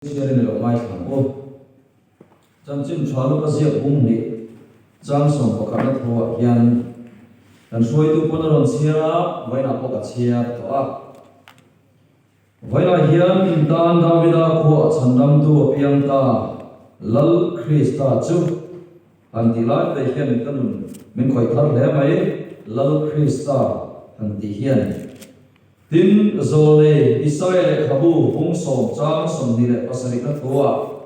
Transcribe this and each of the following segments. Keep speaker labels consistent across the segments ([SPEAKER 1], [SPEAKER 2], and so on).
[SPEAKER 1] Chhiarin i lo ngaithla ang u. Chanchin tha luka ziak bung hnih chang sawmpakhatna thuah hian kan hruaitu pawn a rawn chhiar a, vawiinah pawh ka chhiar tawh a. Vawiinah hian in tan Davida khuaah chhandamtu a piang ta, Lal Krista chu han tih lai te hian ka nun min khawih thar hle mai, Lal Krista han tih hian. Tin, Zawlnei Isaia lehkhabu bung sawm chang 27 na thuah,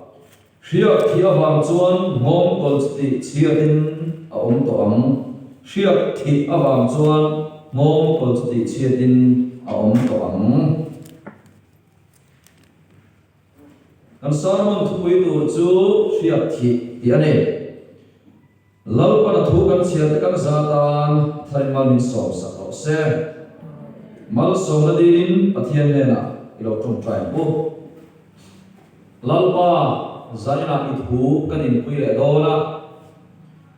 [SPEAKER 1] Hriak thih avang chuan nghawng kawl chu tih chhiatin a awm tawh ang, hriak thih avang chuan nghawng kawl chu tih chhiatin a awm tawh ang. Kan sermon thupui tur chu hriak thih tih a ni. Lalpan a thu kan chhiar te kan za tan tharin mal min sawm sak rawh se. Malsawmna dilin Pathian hnenah i lo tawngtai ang u. Lalpa, zainah i thu kan inpui leh dawn a,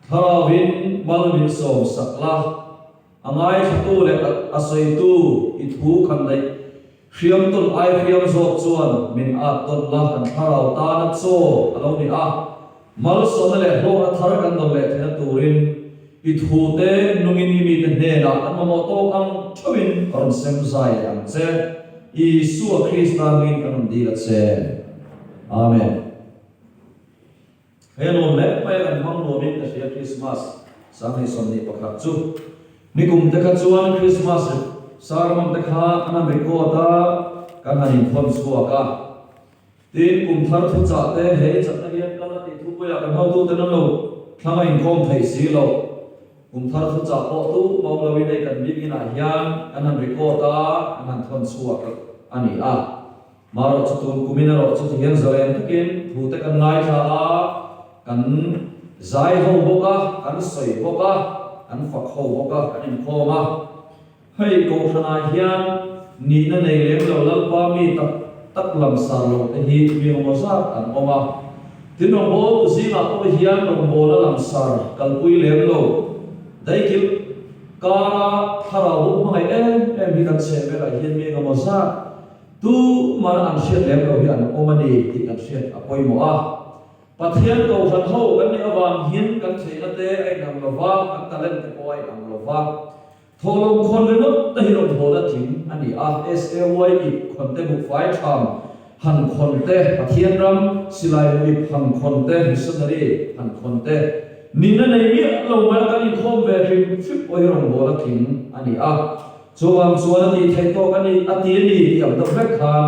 [SPEAKER 1] Thlarauin mal min sawm sak la, a ngaithlatu leh a sawitu i thu khan daih hriam tawn ai hriam zawk chuan min at tawn la, kan thlarau tana chaw a lo ni a, Malsawmna leh hlawkna thar kan dawn leh theihna turin i thute nungin i mite hnenah kan mamawh tawk ang theuhin rawn sem zai leh ang che. Isua Krista hmingin kan rawn dil a che. Amen. He nuam leh mai a kan hmang nuamin ka hria Krismas sanghei 21 chu. Nikum te kha chuan Krismas sermon te kha an han record a, kan han inthawn chhuak a. Tin, kum thar thuchah te hei chakna hian kal a tih thupuiah kan hotuten an lo thlang a inkhawm theih si lo. Kum thar thuchah pawh tu mawm loin hei kan bik inah hian kan han record a, kan han thawn chhuak a ni a. Marawh chu tun kumin erawh chu tihian zalen takin thu te kan ngaithla a, kan zai ho bawk a, kan sawi bawk a, kan fak ho bawk a, kan inkhawm a. Hei Kohhranah hian nihna nei lem lo Lalpa mi tak tak langsar lo te hi mi engemaw zat an awm a. Tin rawngbawltu zingah pawh hian rawngbawla langsar kalpui lem lo daikil kara thlarau bawk hmangaih em em hi kan chheh velah hian mi engemaw zat tumana an hriat lem lo hi an awm a ni tih kan hriat a pawimawh a. Pathian Kohhran ho kan nih avang hian kan theihna te a inang lo va, kan talent te pawh a inang lo va. Thawhlawm khawn ringawt te hi rawn hawn a tling a ni a, SAY ip khawn te buhfai tham han khawn te, Pathian ram silai mu ip han khawn te, missionary han khawn te, nihna nei miah lo mai a kan inkhawm ve hrim hrim pawh hi rawn hawn a tling a ni a. Chuvang chuan a tih theih tawk a ni a ti a ni tih ang deuh vek khan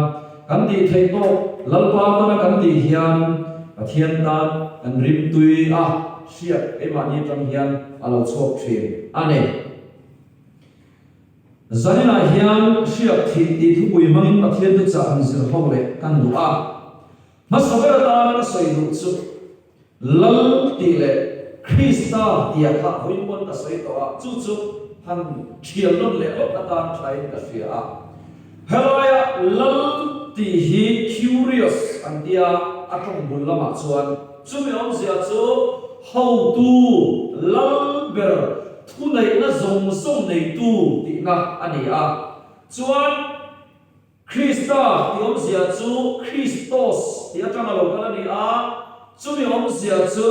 [SPEAKER 1] kan tih theih tawk Lalpa tana kan tih hian Pathian tan kan rimtui a hriat keimahni atang hian a lo chhuak thin a ni. Zaninah hian hriat thih tih thupui hmangin Pathian te chah han zir ho leh kan duh a. Hmasa ber atana ka sawi duh chu Lal tih leh Krista tia kha vawiin pawn ka sawi tawh a, chu chu han thial nawn leh lawk atan thain ka hria a. Helaia Lal tih hi Curious an tia a tawng bul lamah chuan Chumi awmzia chu hotu lal ber thuneihna zawng zawng neitu tihna a ni a. Chuan Krista tih awmzia chu Christos tih atanga lo kal a ni a, chumi awmzia chu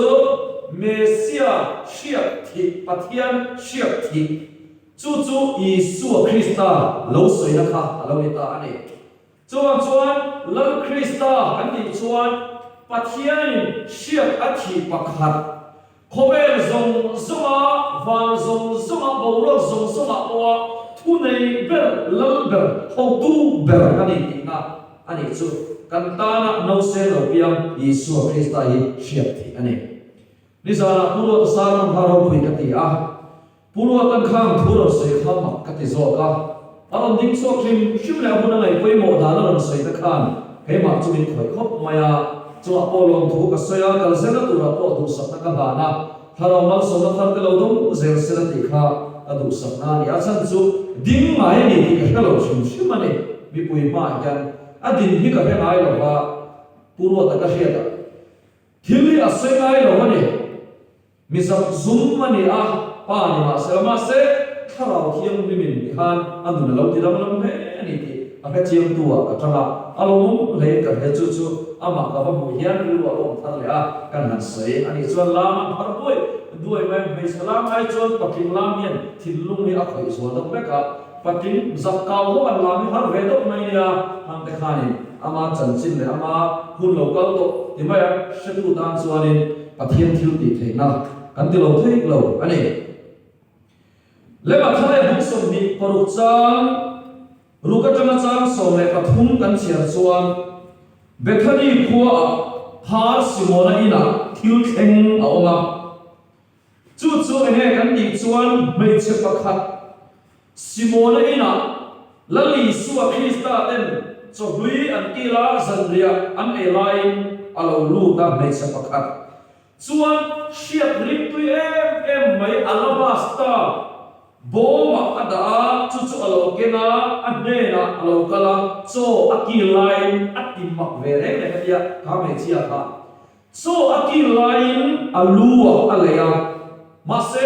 [SPEAKER 1] Messia hriak thih, Pathian hriak thih, chu chu Isua Krista lo sawina kha a lo ni ta a ni. Chuvang chuan Lal Krista kan tih chuan Pathianin hriat a thih pakhat, khawvel zawng zawnga, van zawng zawnga, boruak zawng zawngah pawha thu nei ber, lal ber, hotu ber a ni tihna a nih chu kan tana nausên lo piang Isua Krista hi hriat theih a ni. Nizanah Pu Ruata sermon kha ropui ka ti a, Pu Ruatan khang thu rawn sawi kha mak ka ti zawk a, a rawn ding chhuak hrim hrim leh a hun a ngaih pawimawh dan a rawn sawi te khan keimah chu min khawih khawp mai a, chungah pawh lawmthu ka sawi a, kal zelna turah pawh duhsakna ka hlan a, thlarau malsawmna thar te lo dawng zel sela tih kha ka duhsakna a ni. A chhan chu ding ngai a ni tih ka hre lo hrim hrim a ni, mipui hmaah hian a din hi ka hre ngai lo va, Pu Ruata ka hriat a. Thil hi a sawi ngai lo a ni. Mi zak zum a ni a, pa ni mahse la mahse Thlarau Thianghlimin ti khan a nun a lo ti danglam hle a ni tih A hrechiangtu ah ka tang a, a lawmawm hlein ka hria chu chu amah ka va hmuh hian rilru a lawm thar leh a, kan han sawi a nih chuan lam an phar duai duai mai, hmeichhe lam ai chuan patling lam hian thinlung hi a khawih zual deuh vek a, patling zak kau ho an lam hi har ve deuh mai nia, hang te khanin ama chanchin leh ama hun lo kal tawh ti mai a, hretu tan chuanin Pathian thil tih theihna kan ti lo theih lo a ni. Lema thla leh bung 26 chang ruk atanga chang 13 kan chhiar chuan Bethany khuaah Phar Simona inah thil thleng a awm a. Chu chu enge kan tih chuan hmeichhe pakhat Simona inah Lal Isua Krista ten chawhlui an kil a zanriah an ei laiin a lo lut a hmeichhe pakhat Chuan hriat ringtui em em mai alabasta bawmah a dah a, chu chu a lo ken a, a hnenah a lo kal a, chaw a kil laiin a ti mak ve reng reng a tia, kha hmeichhia kha chaw a kil laiin a lu ah a lei a, mahse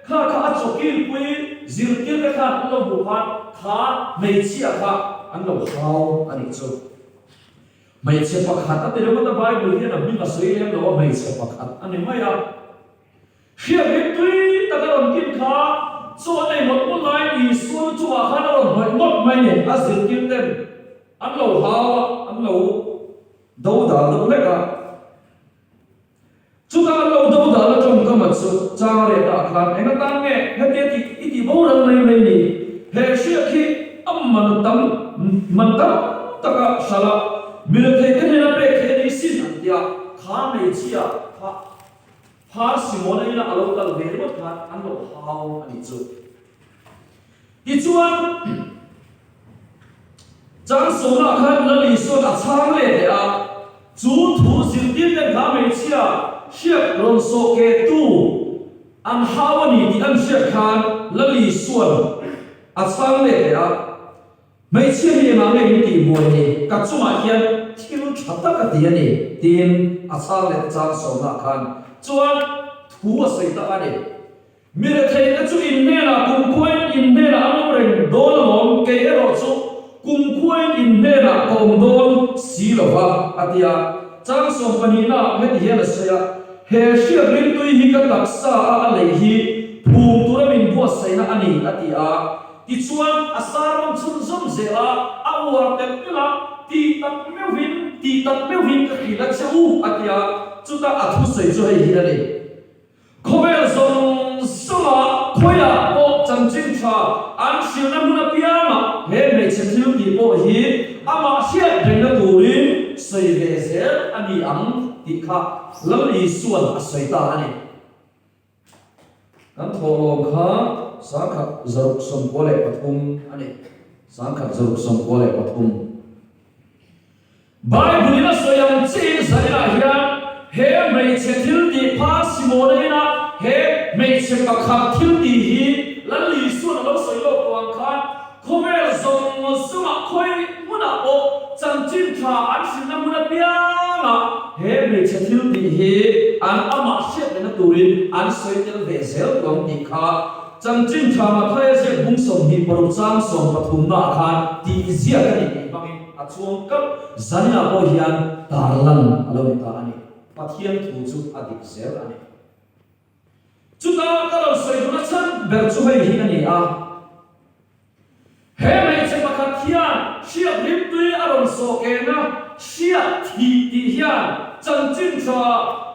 [SPEAKER 1] kha kha a chaw kilpui zirtir te khan an lo hmuh khan kha hmeichhia kha an lo hau a nih chu. Hmeichhe pakhat a ti ringawt a, Bible hian a hming a sawi lem lo a, hmeichhe pakhat a ni mai a. Hriat rim tui tak a rawn kin kha, chaw a nei mawlh mawlh laiin Isua lu chungah khan a rawn hnawih ngawt mai ni, a zirtir ten an lo hau a, an lo dodal deuh hlek a. Chutah an lo dodal a tawngkam a chu chang leh tah khan eng atan nge hetia tih i tih boral mai mai ni? He hriak hi a man tam man tam taka hralh a, mi rethei te hnena pek theih a ni sin an tia, kha hmeichhia kha Phar Simona ina a lo kal ve ringawt khan an lo hau a nih chu. Tichuan, chang sawmah khan Lal Isuan a chhang let leh a, chu thu zirtir ten kha hmeichhia hriat rawn sawh ke tu an hau a ni tih an hriat khan Lal Isuan a chhang let leh a, Hmeichhia hi engah nge in tih buai ni, ka chungah hian thil tha tak a ti a ni, tiin a chhang let a chang sawmnah khan chuan thu a sawi tak a ni. Mi retheite chu in hnenah kumkhuain in hnenah an awm reng dawn alawm, kei erawh chu kumkhuain in hnenah ka awm dawn si lo va, a ti a. Chang sawmpahnihnaah heti hian a sawi a, He hriat rimtui hi ka taksa a a lei hi phum tura min buatsaihna a ni, a ti a. Tichuan, a sermon chhunzawm zel a, a uar telh telh a, Tih tak meuhin, tih tak meuhin ka hrilh a che u, a ti a. Chutah a thusawi chu hei hi a ni. Khawvel zawng zawngah khawiah pawh chanchin tha an hrilhna hmun apiangah he hmeichhe thil tih pawh hi amah hriat rengna turin sawi ve zel a ni ang tih kha Lal Isuan a sawi ta a ni. Kan thawhlawm kha 1693 a ni. 1693. Bible-in a sawi ang chiin zaninah hian he hmeichhe thil tih pha Simona ina he hmeichhe pakhat thil tih hi Lal Isuan a lo sawi lawk tawh ang khan khawvel zawng zawngah khawi hmunah pawh chanchin tha an hrilhna hmun apiangah he hmeichhe thil tih hi an amah hriat lehna turin an sawi tel ve zel tawh ang tih kha Chanchin tha Mathaia ziak bung 26 chang sawmpathumnaah khan tih ziak a ni tih hmangin a chuang kap zaninah pawh hian tarlan a lo ni ta a ni. Pathian thu chu a dik zel a ni. Chuta ka lo sawi duhna chhan ber chu hei hi a ni a. He hmeichhe pakhat hian hriat rimtui a rawn sawh kena hriat thih tih hian chanchin tha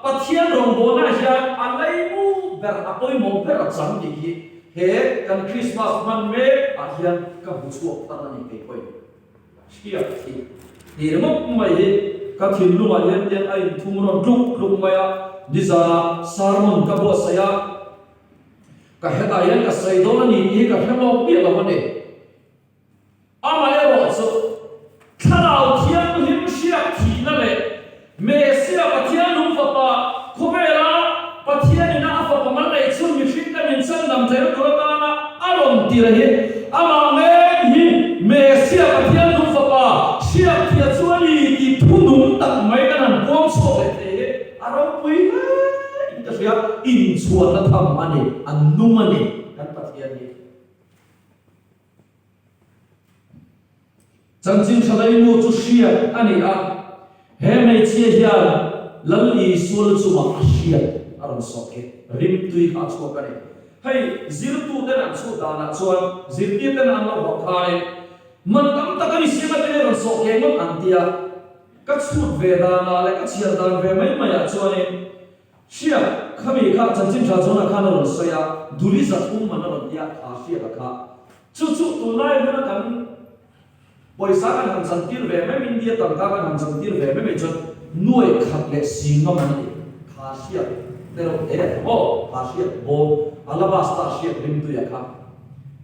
[SPEAKER 1] Pathian rawngbawlnaah hian a leimu ber a pawimawh ber a chang tih hi he kan Krismas hman mek ah hian ka hmu chhuak thar a ni kei pawhin hriat thih tih ringawt mai hi ka thinlungah hian tian a inthum rawn tluk tluk mai a, nizanah sermon ka buatsaih a. Ka hetah hian ka sawi dawn a ni tih hi ka hre lawk miah lo a ni. Amaherawh chu, Thlarau Thianghlim hriak thihna leh Mesia Pathian lung fapa khawvela Pathian ina a fapa mal neih chhun mihring te min chandam theihna tur atana a rawn tir hi amah ngei hi Mesia Pathian lung fapa hriak thia chu a ni tih thunung tak mai kan han puang chhuak leh thei hi A ropui hle in ka hria, inchhuahna tham a ni, a nung a ni kan Pathian hi. Chanchin tha laimu chu hriat a ni a, he hmeichhia hian Lal Isua lu chungah a hriat a rawn sawh khi rimtui kha a chhuak a ni. Hei zirtuten an chhut danah chuan zirtirten an lo hawh khanin man tam tak a ni siam a tine rawn sawh keh ngawt an tia. Ka chhut ve danah leh ka chhiar dan ve mai maiah chuanin Hriat, khami kha chanchin tha chuan a khan a rawn sawi a, Duli 300 man a rawn ti a, kha Hriat a kha. Chu chu tunlai huna kan pawisa kan han chantir ve mai, India tangka kan han chantir ve mai mai chuan nuai khat leh singa man a ni. Kha Hriat te reuh te a maw? Kha Hriat bawm, alabasta Hriat rimtui a kha.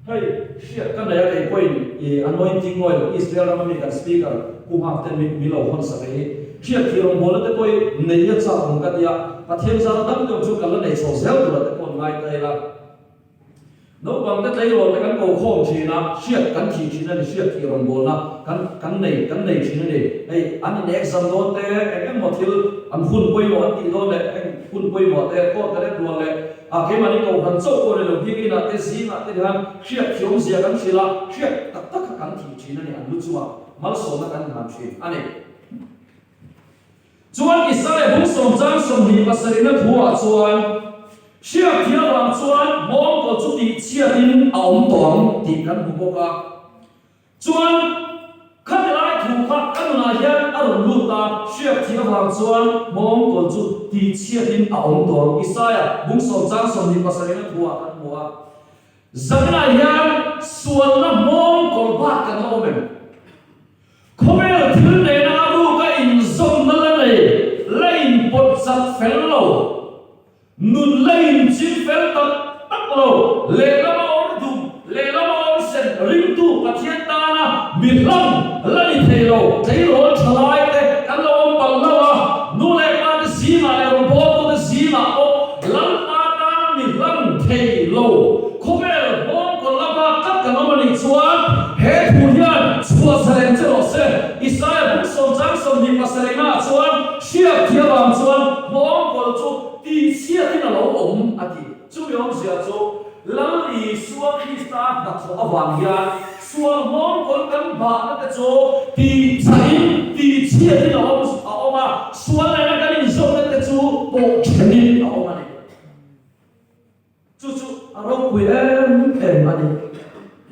[SPEAKER 1] Hei hriat ka nei a kei pawhin i anointing oil Israel rama mi kan speaker Pu Nghak ten mi lo hawn sak hi hriat thih rawngbawlna te pawh i nei a chak awm ka tia Pathian zara dam deuh chu kan la nei chho zel tura te pawh an ngai ta ila. Naupang te tleirawl te kan ko khawm thin a hriat kan thih thin a ni hriat thih rawngbawlna kan kan nei kan nei thin a ni. Hei an in exam dawn te eng eng maw thil an hun pawimawh an tih dawn leh heng hun pawimawh te court te let rual leh A keimahni kohhran chauh pawh ni lo biakinn ah te zingah te hian hriat thiam zia kan hrilh a, hriat tak tak kha kan thih thin a ni, an lu chungah malsawmna kan hlan thin a ni. Chuan Isaia bung sawm chang 27 na thu ah chuan, Hriat thiam vang chuan mawngkaw chu tihchhiatin a awm tawh ang tih kan hmu bawk a. Chuan, khati lai thu kha ka nunah hian a rawn lut a, hriak thih avang chuan mawngkawl chu tihchhiatin a awm tawh ang. Isaia bung sawm chang 27 na thuah kan hmu a. Zaninah hian sualna mawngkawl bak kan la awm em? Khawvel thil nena a ruka inzawmna la nei, la inpawt chat fel lo. Nun la inchim fel tak tak lo, lehlama awr dum, lehlama awr sen ringtu Pathian tana mi hlang la ni thei lo, tleirawl tha lai te kan lo awm palh lo a, nu leh pa te zingah leh rawngbawltu te zingah pawh Lalpa tana mi hlang thei lo, khawvel nghawngkawl lama tlat kan awm a nih chuan he thu hian chhuah zalen che rawh se. Isaia bung sawm chang 27 naah chuan Hriat thiam ang chuan nghawngkawl chu tihchhiatin a lo awm a ti. Chumi awmzia chu Lal Isua Krista hnathawh avang hian sual nghawngkawl kan bahna te chu tihchhahin tihchhiatin a awm a awm a, sual nena kan inzawmna te chu pawh thenin a awm a ni. Chu chu a ropui em em a ni.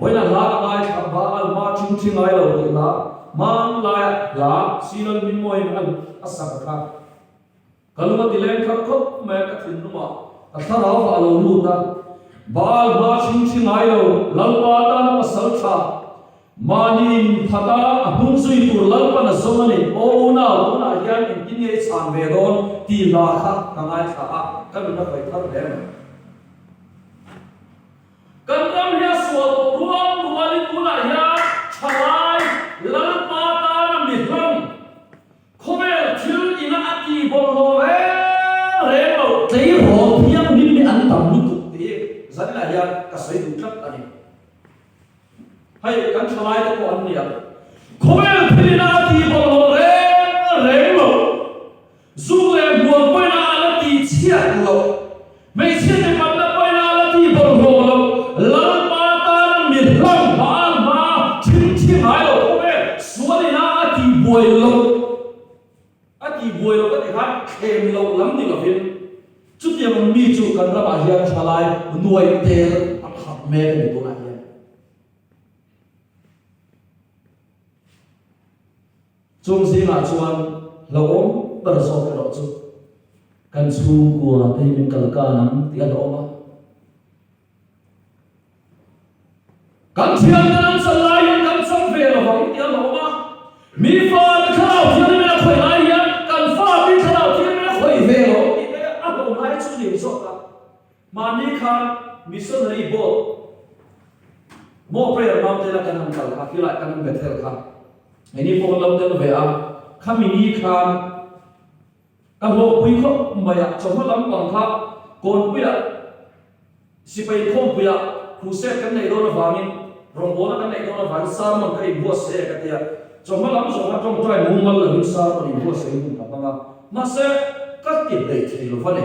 [SPEAKER 1] Vawiin hla ka ngaithla ba al hma ṭhing ṭhi ngai lo tih hla hmanlaia hla Silal Minmawiin a a sak kha ka lung a ti leng thar khawp mai a, ka thinlungah ka thlarau vah a lo lut a. Baal hma ṭhing ṭhi ngai lo Lalpa tana pasal ṭha mahni inphat a a hnung zui tur Lalpan a zawng a ni. Aw unau, tunah hian engtin nge i chhan ve dawn tih hla kha ka ngaithla a, ka nun a khawih thar hle mai. Kan ram hi a sual tawh rual rualin tunah hian thalai Lalpa tana mi hlang khawvel thil ina a tih bawlhhlawh reng reng lo tleirawl thianghlim hi an tam lutuk tih hi zaninah hian ka sawi duh tlat a ni. Hei kan thalai te pawh an ni ang. Khawvel thil ina a tih bawlhhlawh reng reng lo. Zuk leh hmuam pawhin a la tih chhiat loh, hmeichhia te panna pawhin a la tih bawlhhlawh loh, Lalpa tana mi hlang hma hma thim thi ngai lo khawvel sual ina a tih buai loh, a tih buai loh ka tih khan thlem loh lam ni lovin chutiang ang mi chu kan ramah hian thalai nuai tel a khat mek a ni tunah hian. Chung zingah chuan hlauhawm ber zawk erawh chu kan chhungkua te hi min kal kan ang tih a hlauhawm a. Kan thiante an chal laiin kan chang ve lo vang tih a hlauhawm a. Mi fate thlarau thianghlim in a khawih lai hian kan fate thlarau thianghlim in a khawih ve lo tih te a hlauhawm lai chu ni zawk a. Mahni khan missionary boat maw prayer mountain a kan han kal kha, khilai kan han Bethel kha engni pawh kan lo tel ve a, khami ni khan ka hlawhpui khawp mai a, chawhma lampang kha Kawnpuiah sipai khawmpuiah crusade kan neih dawn avangin rawngbawlna kan neih dawn avangin sermon ka inbuatsaih e ka ti a, chawhma lam zawng kha tawngtai mumal lovin sermon inbuatsaih hun ka hmang a, mahse ka ti hleih thei lo va ni.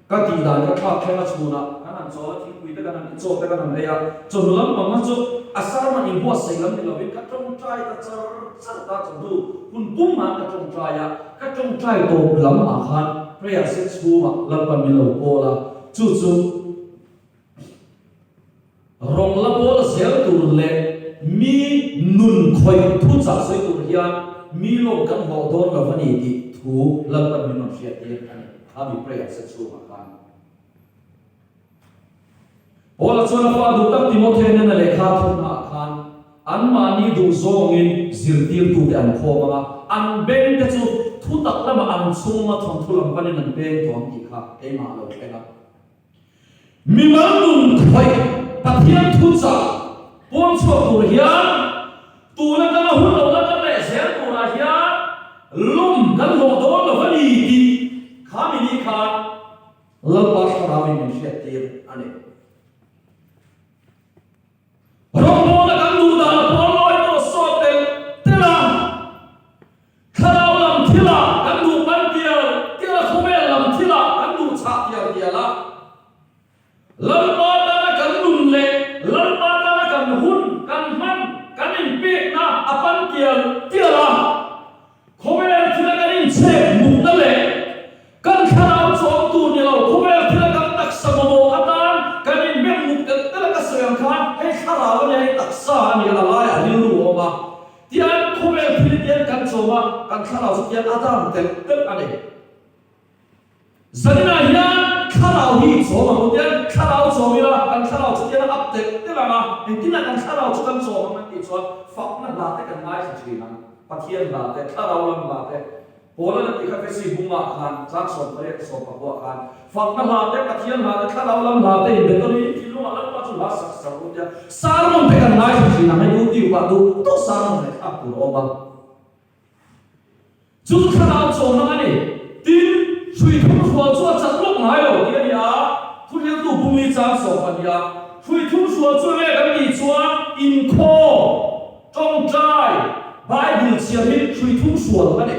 [SPEAKER 1] Ka tih dan ka thlak thleng a chhunah kan han chawl a, thingpui te kan han i chaw te kan han ei a, chawhnu lampang kha chu a sermon inbuatsaih lam ni lovin ka tawngtai ta char char ta, chawhnu hun pum ah ka tawngtai a, ka tawngtai tawp lam ah khan prayer set chhungah Lalpan min lo call a, chu chu Rawng la bawl zel tur leh mi nun khawih thu chah sawi tur hian mi lawm kan hlawh dawn lo a ni tih thu Lalpan min rawn hriattir a ni. Kha mi prayer se chhungah khan Paula chuan a fa duh tak Timothea nena lehkha a thutnaah khan anmahni duh zawngin zirtirtute an khawm ang a, an bengte chu thutak lamah an chhung a thawnthu lam panin an peng tawh ang tih kha keimah a lo thleng a. Mimal nun khawih Pathian thuchah puang chhuak tur hian tun atanga hun lo la kan leh zel turah hian lawm kan hlawh dawn lo a ni tih kha mi ni khan Lalpa Thlarauin min hriattir a ni. Rawngbawlna kan duh dan a pawl lawi tawh sawt telh telh a, thlarau lam thilah kan duh pan tial tial a, khawvel lam thilah kan duh chhah tial tial a. Lalpa tana kan nun leh Lalpa tana kan hun, kan hman, kan inpekna a pan tial tial a. Khawvel thila kan inchhek mukna leh kan thlarau chawm tur ni lo, khawvel thila kan taksa mamawh atan kan inbem muk telh telh a ka sawi ang khan hei thlarau a nia, hei taksa a nia, a laiah rilru a awm a. Tian khawvel thil tian kan chawm a, kan thlarau chu tian a dam telh telh a ni. Zaninah hian thlarau hi chawm ang u tian thlarau chawm ila kan thlarau chu tian a up telh telh ang a, engtinah kan thlarau chu kan chawm ang an tih chuan fakna hla te kan ngaithla thin ang, Pathian hla te, thlarau lam hla te, Paula na tih kha Fesi bungah khan chang 18 14 khan fakna hla te, Pathian hla te, thlarau lam hla te inbe tawn in thinlungah Lalpa chu hla sak sak u tia sermon te kan ngaithla thin ang, hei YouTube ah duh duh sermon ngaihthlak tur a awm a. Chu thlarau chawm ang a ni. Tin, hrui thum hrual chu a chat lawk ngai lo tih a ni a, thuhriltu bungli chang sawp a ni a. Hrui thum hrual chu enge kan tih chuan inkhawm, tawngtai, Bible chhiar hi hrui thum hrual a ni.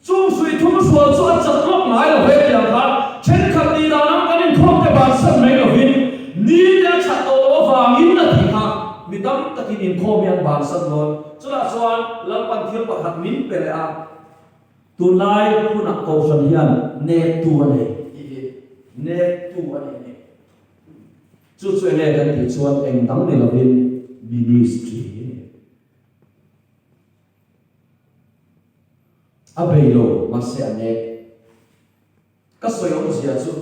[SPEAKER 1] Chung hrui thum hrual chu a chat lawk ngai lo ve tih ang khan thenkhat tih dan ang kan inkhawm te bansan mai lovin ni te a chat tawh loh avangin a tih kha mi tam takin inkhawm hi an bansan dawn. Chutah chuan Lalpan thil pakhat min pe leh a, tunlai hunah Kohhran hian nektu a nei tih hi, nektu a nei a ni. Chu chu enge kan tih chuan eng dang ni lovin ministry a ni. A bei lo, mahse a nek. Ka sawi awmzia chu,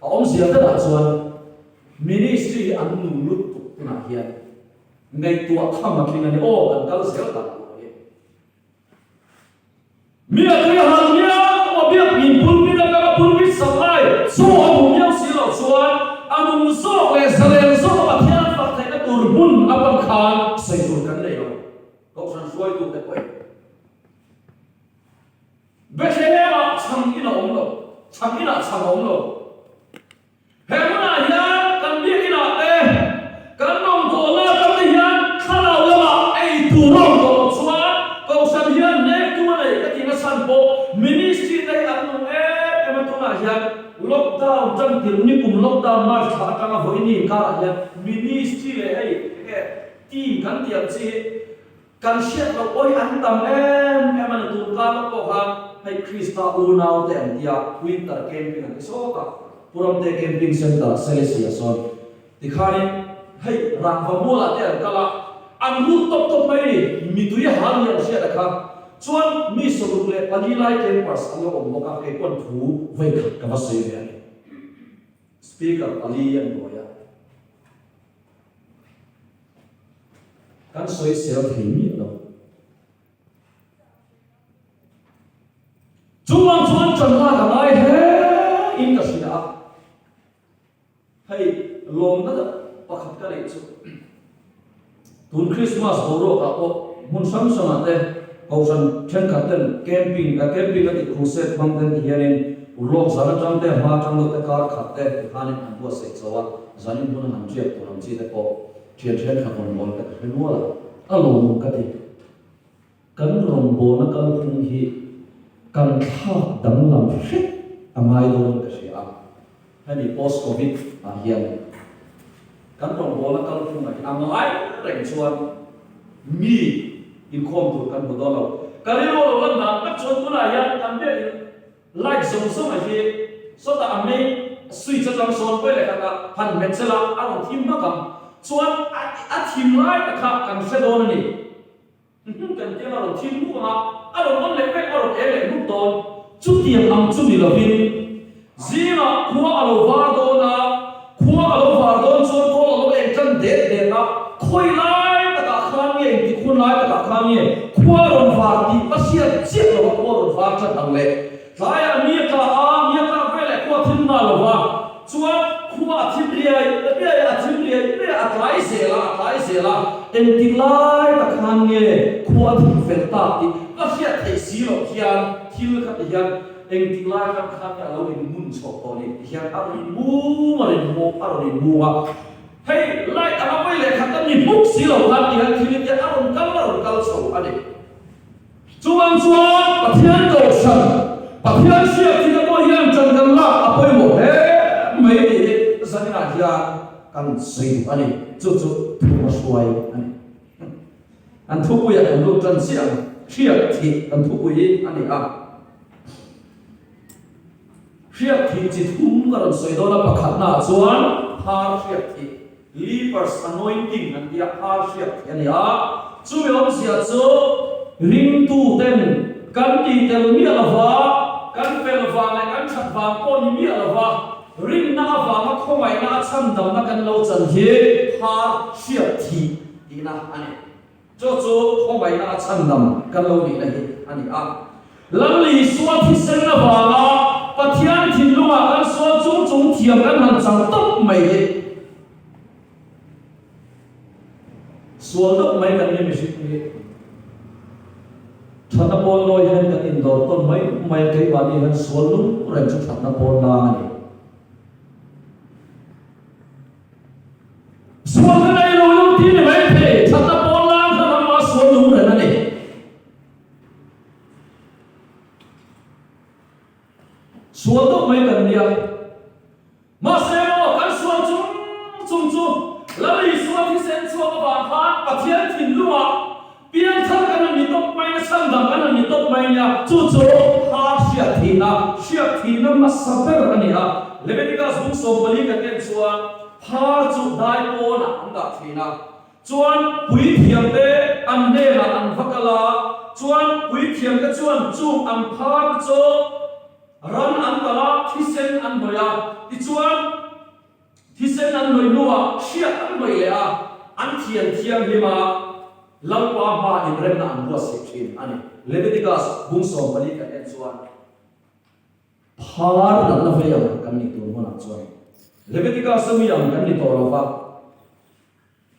[SPEAKER 1] a awmzia berah chuan Ministry hi an nung lut tuk tunah hian ngaihtuah tham a tling a ni. Aw, kan kal zel tak tur hi. Mi a tui hal miau a biak min pulpit atanga pulpit sak lai chaw a hmu miau si loh chuan a nung zawk leh zalen zawk a Pathian fak theihna tur hmun a pan khan sawi tur kan nei lo. Kohhran hruaitute pawhin. Bethlehem-ah chhang in a awm lo, chhang inah chhang a awm lo. He hmunah hian kan biakinah te, kan rawngbawlna atang te hian thlarau lamah ei tur a awm tawh loh chuan Kohhran hian nek tum a nei ka tihna chhan pawh Ministry te hi an nung em em a, tunah hian Lockdown tan tirh nikum Lockdown March thla atanga vawiin inkarah hian Ministry leh hei enge team kan tih ang chi hi Kan hriat loh pawh hi an tam em em a ni. Tun kar lawk pawh khan hei Krista unau te an tia Winter Camping an ti sawt a, Puramte Camping Centre Selesih ah sawn tikhanin hei rangva mualah te an kal a, an lut tawp tawp mai a ni. Mitui a hal ni an hriat a kha chuan mi 64 lai campers an lo awm bawk a, kei pawn thu vawikhat ka va sawi ve a ni. Speaker pali an buai a. Kan sawisel thei miah lo. Chuvang chuan ṭan lak a ngai hle in ka hria a. Hei lawmna deuh pakhat ka neih chu tun Christmas boruakah pawh hmun hrang hrangah te Kohhran thenkhat ten camping camping a tih crusade hmang ten ti hianin urlawk zan atang te hma atang deuh te kar khat te ti khanin an buatsaih chho a, zanin hmun a han tiak tur ang chi te pawh thian thenkhat rawn bawl te ka hre nual a, a lawmawm ka ti. Kan rawngbawlna kalphung hi kan thlak danglam hret a ngai dawn ka hria a. Hemi post covid ah hian kan rawngbawlna kalphungah hi a ngai reng chuan mi inkhawm tur kan hmu dawn lo. Ka rilru a lo lan dan tak chuan tunah hian kan biakin light zawng zawng a hi sawtah a main switch atang sawn vawi leh khatah han hmet sela a rawn thim hmak ang chuan a thim lai tak kha kan hre dawn a ni. Hmun kan tiang a rawn thim hmuk ang a, a rawn on leh vek, a rawn eng leh hmuk dawn. Chutiang ang chu ni lovin, zingah khua a lo var dawn a, khua a lo var dawn chuan kawl a lo eng tan det det a, khawi lai takah khan nge, engtik hun lai takah khan nge khua a rawn var tih va hriat chiah lova khua a rawn var tan ang le. Tlaiah ni a tla a, ni a tlak veleh khua a thim nghal lo va, chuan khua a thim riai riai a, a thim riai riai a, a tlai zel a, a tlai zel a, engtik lai tak khan nge khua a thim fel tak tih ka hriat theih si loh hian thil kha ti hian engtik lai atang khan nge a lo inmun chhoh tawh ni ti hian a rawn inmum a rawn inmum a rawn inmung a, hei light anga vawi leh khat a ni hmuk si lo khan ti hian thil hi a rawn kal a rawn kal chho a ni. Chuvang chuan Pathian Kohhran, Pathian hriatthina pawh hian ṭan kan lak a pawimawh hle mai tih hi zaninah hian kan sawi duh a ni. Chu chu thuma hruai a ni. An thupuiah kan lut ṭan chiah ang. Hriatthih kan thupui hi a ni a. Hriatthih chi thum ka rawn sawi dawn a, pakhatnaah chuan phar hriatthih, leapers anointing an tia, phar hriatthih a ni a. Chumi awmzia chu ringtuten kan tih tel miah lova, kan fel vang leh kan that vang pawh ni miah lova, rinna avanga khawngaihna a chhandamna kan lo chan hi phar hriatthih tihna a ni. Chu chu khawngaihna a chhandam kan lo nihna hi a ni a. Lal Isua thisen avanga Pathian thinlungah kan sual chung chung thiam kan han chang tawp mai hi sual deuh mai kan ni mihring hi. Thatna pawn lawi hian kan indawr tawn mai mai a, keimahni hian sual lung reng chu thatna pawn lang a ni. Sual ka nei lo lo ti ni mai thei, thatna pawn lang kha nangmah sual nung reng a ni. Sual deuh mai kan nia. Mahse maw kan sual chung chung chu Lal Isua thisen chhuak avang khan Pathian thinlungah Piangthar kan han ni tawp mai na chhandam kan han ni tawp mai nia, chu chu ha hriat thihna, hriat thihna hmasa ber a ni a. Leviticus bung 14 kan en chuan phar chu dai pawnah an dah thin a, chuan puithiamte an hnenah an va kal a, chuan puithiamte chuan chung an phar te chu ran an talh a, thisen an hnawih a, tichuan, Thisen an hnawih hnuah hriat an hnawih leh a, an thian thianghlim a, Lalpa hmaa inremna an buatsaih thin a ni. Leviticus bung 14 kan en chuan phar natna vei ang kan nih tur hmunah chuan Leviticus a mi ang kan ni tawh lo va.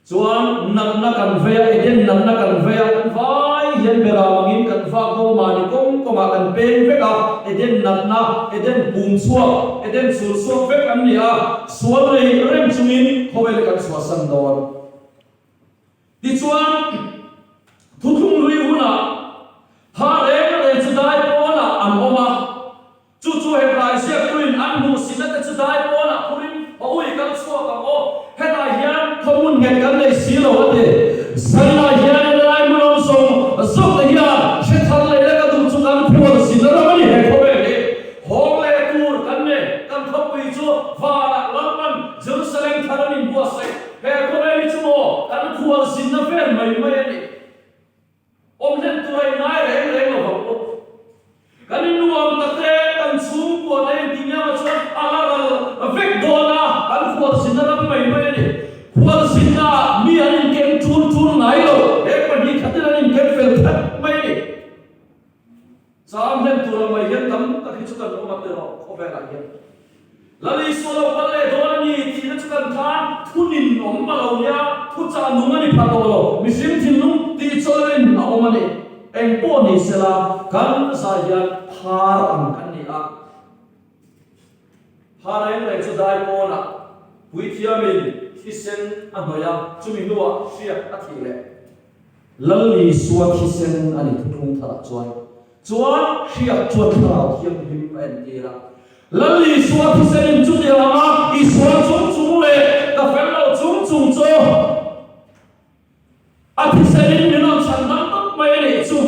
[SPEAKER 1] Chuan natna kan vei a, Eden natna kan vei a, kan vai hian beram angin kan vak bo mahni kawng kawngah kan peng vek a, Eden natna, Eden pum chhuak, Eden chhul chhuak vek an ni a, sual nei reng chungin khawvel kan chhuahsan dawn. Tichuan, thuthlung hlui hunah tha reng reng chu dai pawnah an awm a, Chu chu Hebrai ziaktuin an hmuhsihna te chu dai pawnah phurin a ui kal chhuak ang aw. Hetah hian khawhmun nghet kan nei si lo a ti. Zainah hian in lai hmun awm zawng zawk te hian hre thar leh la ka duh chu kan khual zin ram a ni he khawvel hi. Hawng leh tur kan nei. Kan khawpui chu vanah Lalpan Jerusalem thar an inbuatsaih. He khawvel hi chu maw kan khual zinna vel mai mai a ni. Awm hlen tur a inngai reng reng lo vang bawk. Kan innuam tak te, kan chhungkua te intih miau ah chuan a la ral vek dawn a, kan khualzinna ram mai mai a ni. Khualzinna ah mi an inkeng tul tul ngai lo, he 2 khatin an inkeng fel that mai a ni. Chang hlen tur ang mai hian tam tak hi chu kan awm a tiraw khawvelah hian. Lal Isua lo kal leh dawn a ni tihna chu kan tan thunin awm a lo nia, thuchah nung a ni pha tawh lo, mihring thinlung tihchawlhin a awm a ni. Eng pawh ni sela kan zai hian phar ang kan ni a. Phar reng reng chu dai pawnah puithiamin thisen a hnawih a, chumi hnuah hriak a thih leh. Lal Isua thisen a ni thuthlung tharah chuan chuan hriak chuan Thlarau Thianghlim a entir a. Lal Isua thisenin chutiang anga i sual chung chung leh ka fel lo chung chung chu a thisenin min rawn chhan dam tawp mai a nih chu.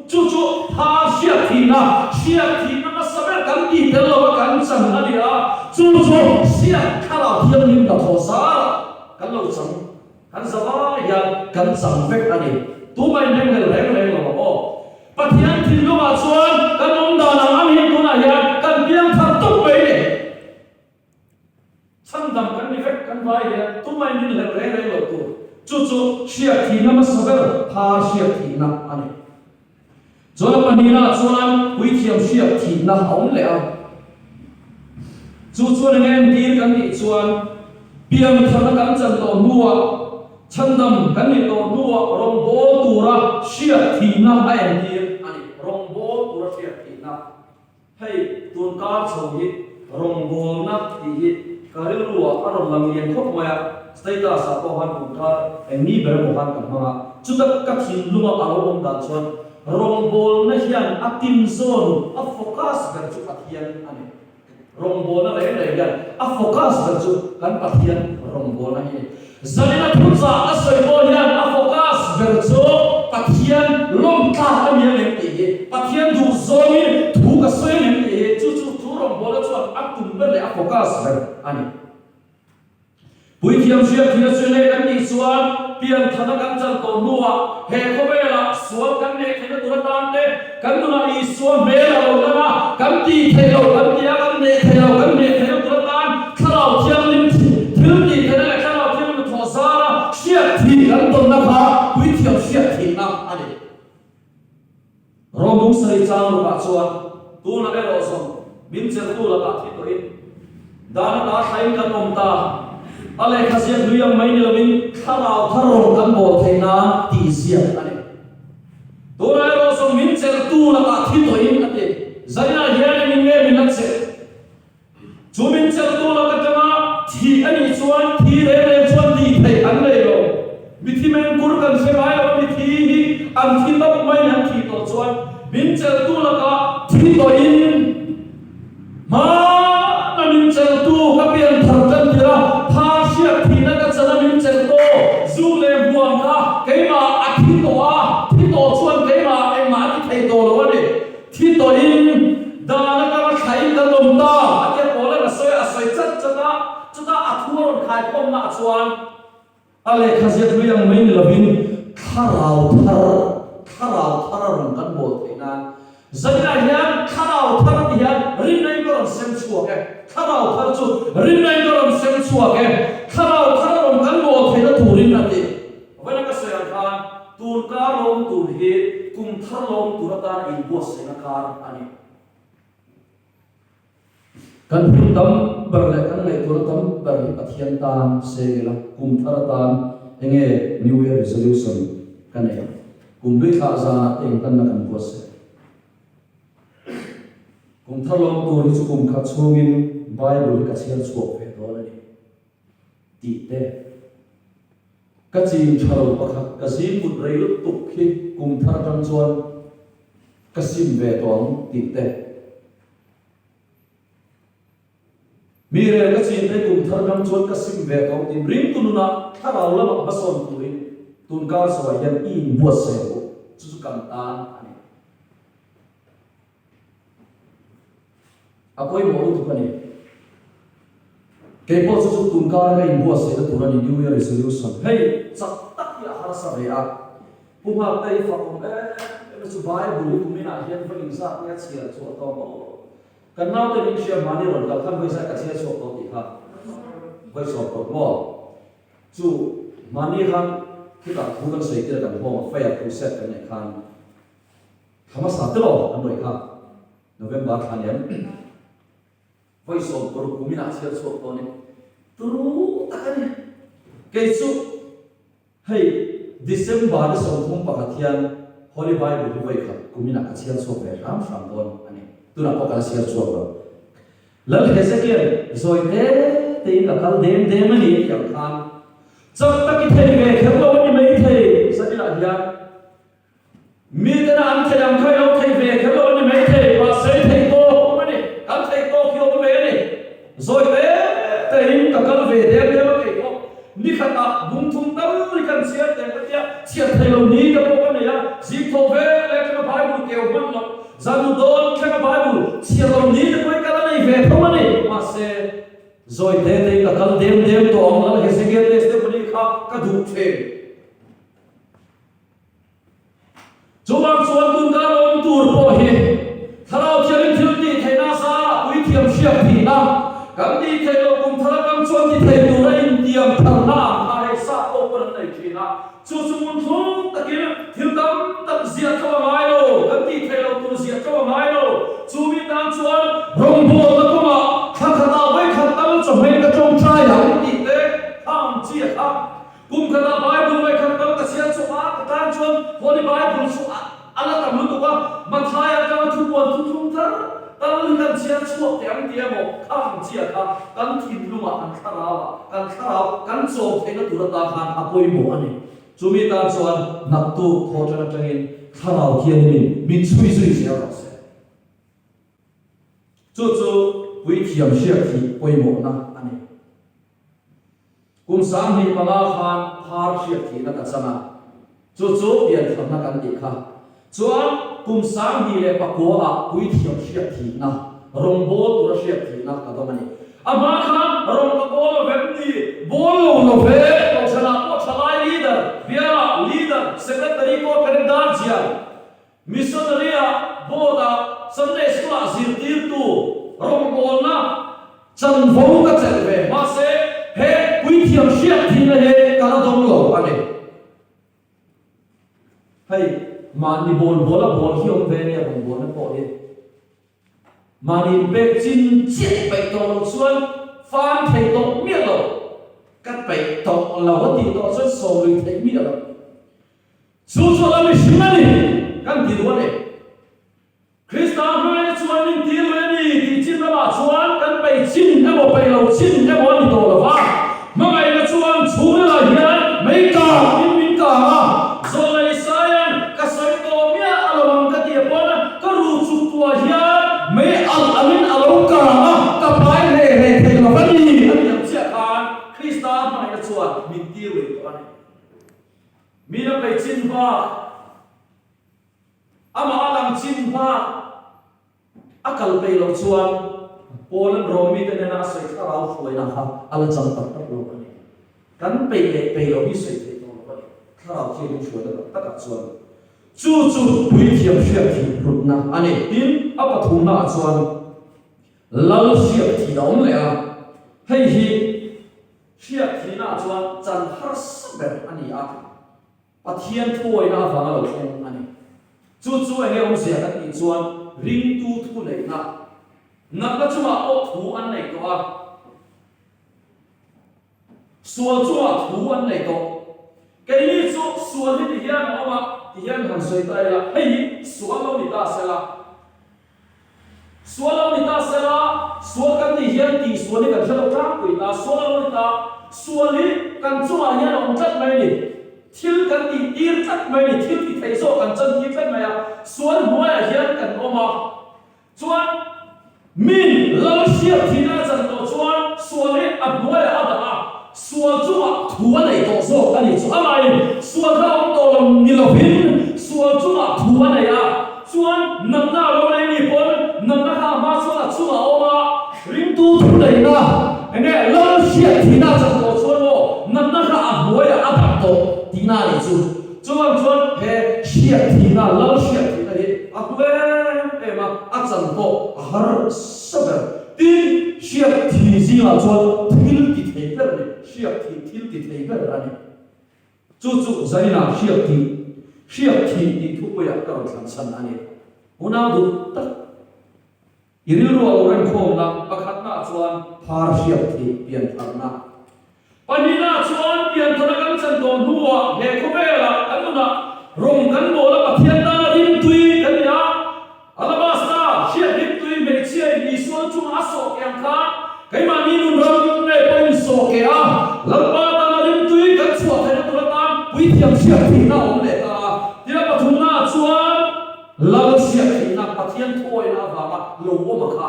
[SPEAKER 1] Chu chu tha hriat thihna, hriat thihna hmasa ber kan tih tel lo a kan chan a ni a, chu chu hriat thlarau thianghlim hnathawh zarah kan lo chang. Kan zavai hian kan chang vek a ni. Tumah inrenghlel reng reng lo ang aw. Pathian thinlungah chuan kan awm dan ang ang hi tunah hian kan piang thar tawp mai ni. Chhandam kan ni vek kan vai hian tumah inrinhlel reng reng lo tur. Chu chu hriat thihna hmasa ber phar hriat thihna a ni. Chuan a pahnihnaah chuan puithiam hriat thihna a awm leh a. Chu chuan eng entir kan nih chuan piangtharna kan chan tawh hnuah, chhandam kan nih tawh hnuah rawngbâwl tura hriat thihna a entir a ni. Rawngbâwl tura hriat thihna. Hei tun kar chho hi rawngbawlna tih hi ka rilru ah a rawn lang lian khawp mai a, status ah pawh khan tun kar eng ni ber emaw khan ka hmang a, chuta ka thinlunga a lo awm dan chuan rawngbawlna hian a tin zawn a focus ber chu Pathian a ni. Rawngbawlna reng reng hian a focus ber chu kan Pathian rawngbawlna hi a ni. Zanina thuchah a sawi pawh hian a focus ber chu Pathian lawm tlak a ni ang em tih hi, Pathian duh zawngin thu ka sawi ang em tih hi, chu chu chu rawngbawlna chuan a tum ber leh a focus ber a ni. Puithiam hriatthina chu enge kan tih chuan pianthana kan chan tawh hnuah he khawvelah sual kan neih theihna tur atan te kan nunah Isua hmel a lo lang a, kan tih theih loh kan ti a, kan neih theih loh kan neih theihna tur atan Thlarau Thianghlim thil tih theihna leh Thlarau Thianghlim hnathawh zara hriat thih kan tawnna kha Puithiam hriat thihna a ni. Rawmung sawi chang rukah chuan tunah erawh zawng min chelhtu lakah thi tawhin dan ata thlain kan awm ta. A lehkha ziak hlui ang mai ni loin Thlarau thar rawn kan bawl theih nan tih ziak a ni. Tunah erawh zawng min chelhtu lakah thi tawhin a ti. Zainah hian engin nge min la chelh? Chu min chelhtu lak atanga thih a nih chuan thi reng reng chuan tih theih an nei lo. Mithi mengkur kan hre ngai lo a, mithi hi an thi tawp maiin an thih tawh chuan min chelhtu lakah thi tawhin hmana min chelhtu ka pian thar tan tir a, tha hriat thihna ka chan a min chelh tawh, zu leh hmuam kha keimah a thi tawh a, thi tawh chuan keimah engmah a ti thei tawh lo a ni. Thi tawhin dan atanga thlain kan awm ta a tia Paula'n a sawi a, a sawi chat chat a, chutah a thu a rawn khaikhawmnaah chuan a lehkha ziak hlui ang mai ni lovin thlarau thar, thlarau thar a rawn kan bawl theih nan zaninah hian thlarau thar ti hian rinna in ka rawn sem chhuak e, thlarau thar chu rinna in ka rawn sem chhuak e, thlarau thar a rawn kan bawl theihna turin a ti. Vawiin ka sawi ang khan tun kar lawm tur hi kum thar lawm tur atana inbuatsaihna kar a ni. Kan hun tam ber leh kan ngaihtuahna tam ber hi Pathian tan seng ila, kum thar atan enge New Year Resolution ka nei ang? Kum hlui thlah zanah te engtanna kan buatsaih? Kum thar lawm tur hi chu kum khat chhungin Bible hi ka chhiar chhuak ve dawn a ni. Tih te. Ka chin tha lo pakhat ka zing mut rei lutuk hi kum thar atang chuan ka sim ve tawh ang tih te. Mi rel ka chin te kum thar atang chuan ka sim ve tawh ang tih ringtu nunah thlarau lamah hmasawn turin tunkar chhoah hian i inbuatsaih ang u. Chu chu kan tan a ni. A pawimawh lutuk a ni. Kei pawh chu chu tunkar ka inbuatsaihna tur a ni, New Year Resolution. Hei, chak tak hi a harsa ve a. Pu Nghakte i fak awm em em a chu Bible hi kuminah hian va inzat nge a chhiar chhuah tawh maw? Kan naute min hria mahni rawn kal khan vawi zat ka chhiar chhuak tawh tih kha vawi sawm tawh maw? Chu mahni khan khitah thu kan sawi tir kan hawng a, fire crusade kan neih khan. Thla hmasa te lo an rawih kha November thla nen vawi 16 kumin ah chhiar chhuak dawn e turu tak a ni. Kei chu hei December ni 31 hian Holy Bible hi vawi khat kumin ah ka chhiar chhuak ve hram hram dawn a ni. Tunah pawh ka la chhiar chhuak lo. Lal Hezekiel zawi te tein ka kal dem dem a ni tih ang khan chak tak i thei ve kher lo a ni maithei Zaninah hian Miten an thei ang kha i lo thei ve kher lo a ni maithei, mahse i thei tawk awm a ni, kan thei tawk hi awm ve a ni. ve tho a ni. Mahse, zawi te tein ka kal dem dem tawh ang, Lal Hezekiah testimony kha ka duh thin. Chuvang chuan tun kar awm tur pawh hi Thlarau Thiangin thil tih theihna zarah puithiam hriat thihna kan tih theih loh kum thar atang chuan ti thei tura intiam tharna ang kha hei sap ho pawn an nei thin a, chu chu hmun thlung takin thil tam tak ziah tho a ngai lo, kan tih theih loh tur ziah tho a ngai lo. Chu mi tan chuan rawngbawlna kawngah thla khatah vawikhat tal chawhmeh ka tawngtai ang tih te kha ang chi a kha. Kum khatah Bible vawikhat tal ka chhiar chawp a, ka tan chuan Holy Bible chu a la tam lutuk a, Matthai atanga thupuan thuthlung thar tal hi kan chhiar chhuak teh ang tih emaw kha ang chiah kha kan thinlungah kan thlarauah kan thlarau kan chawm theihna tur atan khan a pawimawh a ni. Chumi tan chuan naktuk thawhṭan atangin thlarau thianghlimin min chhui zui zel rawh se. Chu chu puithiam hriat hi pawimawhna a ni. Kum 15 khan phar hriat thihna ka chan a, chu chu piantharna kan tih kha. Chuan kum 2009 ah puithiam hriat thihna, rawngbâwl tura hriat thihna ka dawng a ni. A hma khan rawng ka bawl lo vem ni? Bawl lo lo ve, Kohhranah pawh thalai leader, bialah leader, secretary, court ka guardian, Missionary-ah, Board-ah, Sunday School-ah zirtirtu rawngbawlna chanvo ka chelh ve. Mahse, he puithiam hriat thihna hi ka la dawng lo a ni. Hei, mahni bawl bawl a bawl hi awm ve nia rawngbawlna pawh hi. Mahni inpek chin chiah peih tawh loh chuan fan thei tawh miah lo. Ka peih tawh lo a tih tawh chuan sawm lui theih miah lo. Chu chu a mihring a ni kan ti duh a ni. Krista hmaina chuan min tir lui a ni tih chin ramah chuan kan peih chin emaw peih lo chin emaw a ni tawh lo va. Hmangaihna chuan chhungril ah hian mei kang in min kang a, Zawlna Isaia'n ka sawi tawh miah a lo ang ka ti a pawn ka ru chuk tuah hian mei alh angin a lo kang a, ka pai hle hle thei lo va ni a ti ang chiah khan Krista hmangaihna chuan min tir lui tawh a ni. Min a peih chin bak, amah a lang chin bak a kal peih loh chuan Paul-a'n Rom mite nena a sawi thlarau hruaina kha a la chang tak tak lo a ni. Kan peih leh peih loh hi sawi theih tawh lo a ni. Thlarau thianghlim hruaina tak takah chuan chu chu puithiam hriat thih hlutna a ni. Tin, a pathumnaah chuan Lal hriat thih a awm leh a, hei hi, Hriat thihnaah chuan chan harsa ber a ni a, Pathian thuawihna avanga lo thleng a ni. Chu chu enge awmzia kan tih chuan ringtu thu neihna, natna chungah pawh thu an nei tawh a, sual chungah thu an nei tawh. Keini chu sual hi ti hian a awm a, ti hian han sawi ta ila, hei hi sual lo ni ta sela, Sual lo ni ta sela, sual kan tih hian tih sual hi kan hre lo tlangpui ta, sual a lo ni ta, sual hi kan chungah hian a awm tlat mai a ni, thil kan tih tir tlat mai a ni, thil ti thei zawk kan chan tir tlat mai a, sual hnuaiah hian kan awm a, chuan min lal hriat thihna a chan tawh chuan sual hi a hnuaiah a dah a, Sual chungah thu a nei tawh zawk a ni chu. Amahin sual kha a awm tawh lo ni lovin sual chungah thu a nei a, chuan natna a lo nei ni pawn natna kha a hma chuan a chungah a awm a, ringtu thu neihna enge lal hriat thihna a chan tawh chuan maw natna kha a hnuaiah a dah tawh tihna a nih chu. Chuvang chuan he hriat thihna, lal hriat thihna hi a hlu em em a, a chan pawh a harsa ber. Tin, hriat thih zingah chuan thil ti thei ber a ni, hriat thih thil ti thei ber a ni. Chu chu zaninah hriat thih, hriat thih tih thupuiah ka rawn thlan chhan a ni. Unau duh tak, i rilru a lo remkhawmna pakhatnaah chuan phar hriat thih piantharna. Pahnihnaah chuan piantharna kan chan tawh hnuah he khawvelah kan nunah rawng kan bawl a, Pathian tana rimtui kan ni a, Alabasta hriat rimtui hmeichhia in Isua chungah a sawh keh ang khan keimahni nun ram ngei pawhin sawh keh a, Lalpa tana rimtui kan chhuah theihna tur atan puithiam hriat thihna a awm leh ta a. Tia pathumnaah chuan Lal hriat thihna, Pathian thuawihna avanga lo awm a kha.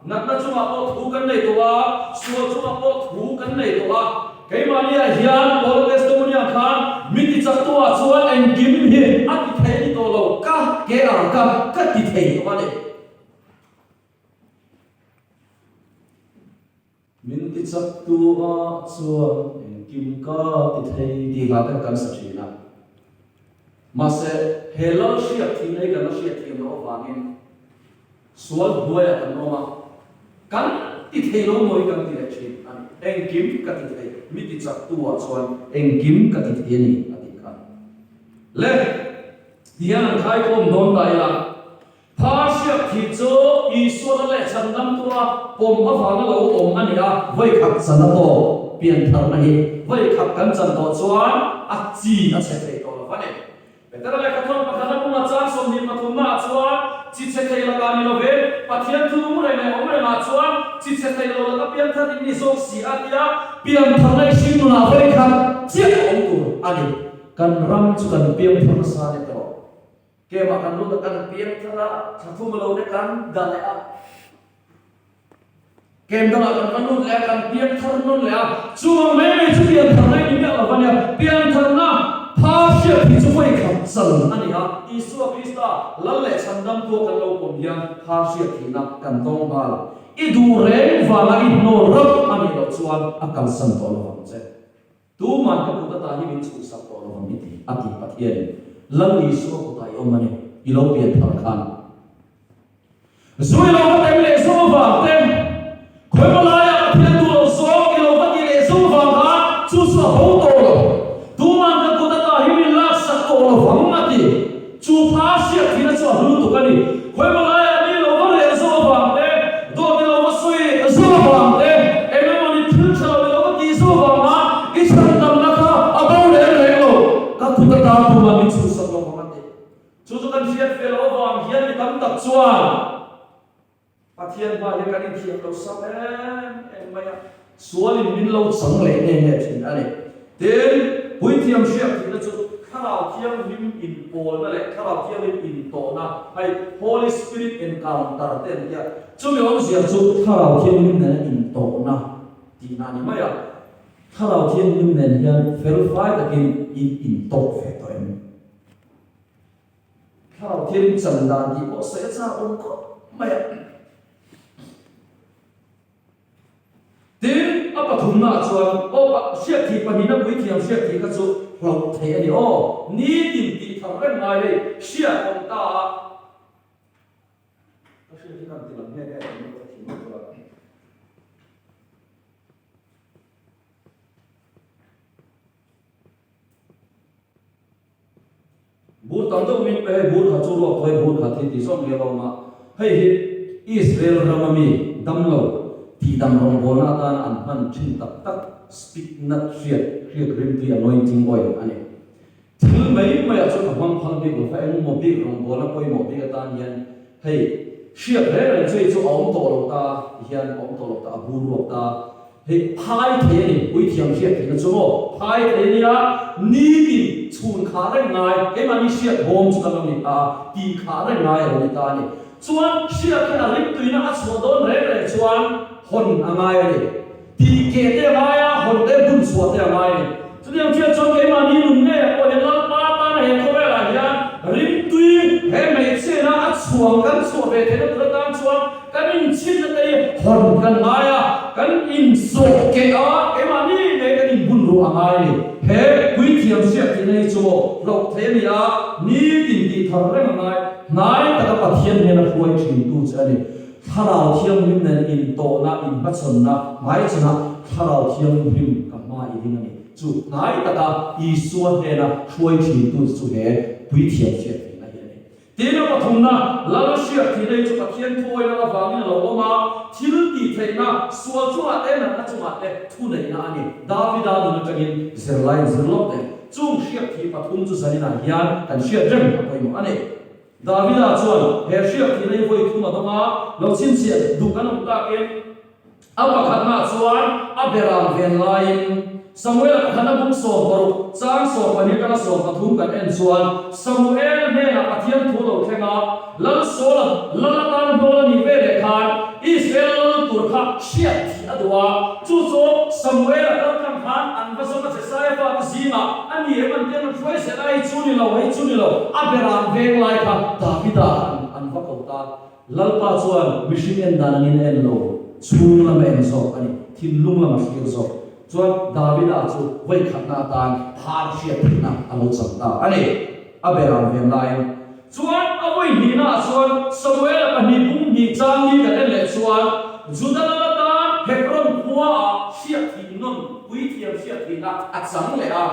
[SPEAKER 1] Natna chungah pawh thu kan nei tawh a, sual chungah pawh thu kan nei tawh a. Keimahniah hian Paula testimony-ah khan mi tichaktuah chuan engkim hi a ti thei ni tawh lo, ka ke a ka ka ti thei tawh a ni. Min ti chak tu ah chuan engkim ka ti thei tih hla te kan sa thin a. Mahse, he lal hriat thihna hi kan la hriat thiam loh avangin sual hnuaiah kan awm a, kan ti thei lo maw hi kan ti leh thin a ni. Engkim ka ti thei, mi ti chak tu ah chuan engkim ka ti thei a ni a tih kha. Le, ti hian an khaikhawm dawn ta ila. Phar hriak thih chu Isua la leh chhandamtua pawm avanga lo awm a ni a, vawikhat chan a tawp piantharna hi vawikhat kan chan tawh chuan a chi a chhe thei tawh lo va ni. Petera lehkhathawn pakhat a bunga chang 23 ah chuan chi chhe thei lakah ni lovin Pathian thu nung reng leh awm rengah chuan chi chhe thei lo laka pianthar in ni zawk si a tia piantharna i hring nunah vawikhat chiah a awm tur a ni. Kan ram chu kan piangthar nasa a ni tawh. Kemah kan lut a, kan piang thar a, thla thum a lo nek an dah leh a. Kem dangah kan va lut leh a, kan piang thar nawn leh a. Chuvang mai mai chu pian tharna i ni miah lo va nia. Pian tharna pha hriat hi chu vawi khat chal a ni a. Isua Krista Lal leh Chhandamtua kan lo pawm hian pha hriat thihna kan tawng nghal. I duh reng vanga i hnawl rap a nih loh chuan a kalsan tawh lo vang che. Tuman ka kut ata hi min chhuhsak tawh lo ang i ti, a ti Pathianin. Lal Isua kutah i awm a ni, i lo pian thar khan. Zu i lo va tem leh zum avang te, khawimaw laiah Pathian duh lo zawng i lo va ti leh zum avang khan chu chu a bo tawh lo. Tuman ka kut ata hi min laksak tawh lo vang, a ti. Chu pha hriat thihna chu a hlu tuk a ni. Khawimaw laiah mi lo va rel zawh avang te, dawt i lo va sawi zawh avang te, eng emaw ni thil tha lo i lo va tih zawh avanga i chhandamna kha a bo reng reng lo. Ka kut atan tumah min chhuhsak lo vang a ti. Chu chu kan hriat ve loh avang hian mi tam tak chuan. Pathian hma hian kan inthiam lo sam em em mai a, sualin min lo chang leh nge nge thin a ni. Tin, puithiam hriat thihna chu Thlarau Thianghlim inpawlna leh Thlarau Thianghlim intawhna, hei Holy Spirit encounter te an tia, chumi awmzia chu Thlarau Thianghlim nena intawhna tihna a ni mai a. Thlarau Thianghlim nen hian felfai takin in intawk ve tawh em? Thlarau thiam chan dan tih pawh sawi a chak awm khawp mai a. Tin, a pathumnaah chuan aw pa hriatthih pahnihna puithiam hriatthih kha chu hlauh theih a ni aw. Nitin tih thar reng ngai hei hriat awm ta a. Ka hriat hi kan ti lang nge nge tih ka thin tur a. Bur tam deuh min pe hei bur khat chu ruak tawh hei bur khat hi tih zawng liam a awm a, hei hi Israel rama mi damlo tihdam rawngbawlna atana an hman thin tak tak spiknat hriat hriat rimtui anointing oil a ni. Thil mai maiah chuan ka hmang phal bik lo va, engemaw bik rawngbawlna pawimawh bik atan hian hei hriat reng reng chu hei chu a awm tawh lo ta ti hian a awm tawh lo ta a bur ruak ta. Hei phai thei a ni, puithiam hriat theihna chu maw? Phai thei a nia, nitin chhun khah reng ngai, keimahni hriat bawm chu kan lo ni ta a, tih khah reng ngai a lo ni ta a ni. Chuan hriat hi a rimtuina a chhuah dawn reng reng chuan hawn a ngai a ni. Tih keh te a ngai a, hawn te bun chhuah te a ngai a ni. Chutiang chiah chuan keimahni nun ngeiah pawh hian Lalpa tana he khawvelah hian rimtui he hmeichhiaina a chhuang kan chhuah ve theihna tur atan chuan Kan inchhinna te hi hawn kan ngai a, kan insawh keh a, keimahni ngei kan inbun ruah a ngai a ni. He puithiam hriat tihna hi chu maw hlauh thei a ni a, nitin tih thar reng a ngai, hnai taka Pathian hnena hruai thintu che a ni. Thlarau Thianghlim nen intawhna, inhmachhawnna, hmaichhana Thlarau Thianghlim ka hma i ding a ni. Chu hnai taka Isua hnena hruai thintu che chu he puithiam hriat tihna hi a ni. Tin, a pathumna, Lal hriat thihna hi chu Pathian thuawina avangin a lo awm a, thil tih theihna, sual chungah te, natna chungah te thuneihna a ni. Davida nun atangin zirlai in zir lawk teh. Chung hriat thih pathum chu zaninah hian kan hriat reng a pawimawh a ni. Davida chuan he hriat thihna hi vawi thum a dawng a, lo chhinchhiah duh kan awm takin, A pakhatnaah chuan a beram ven laiin Samuela pakhatna bung 16, chang 12 atanga 13 kan en chuan Samuel hnenah Pathian thu lo thleng a, Lal Saula lal atan hnawl a nih ve leh khan Israel lal tur kha hriat thih a duh a, chu chu Samuela kal tlang khan an va zawng a Jesaia fate zingah a ni em an ti a, an hruai zel a, hei chu ni lo, hei chu ni lo, a beram veng lai kha Davida khan an va ko ta. Lalpa chuan mihring en dan angin a en lo, chhung lam a en zawk a ni. Thinlung lama thlir zawk. Chuan Davida chu vawi khatna atan phar hriat theihna a lo chang ta a ni. A beram ven laiin. Chuan a vawi hnihnaah chuan Samuela pahnih bung hnih chang ni kan en leh chuan Juda lal atan Hebron khuaah hriat thih nawn puithiam hriat thihna a chang leh a.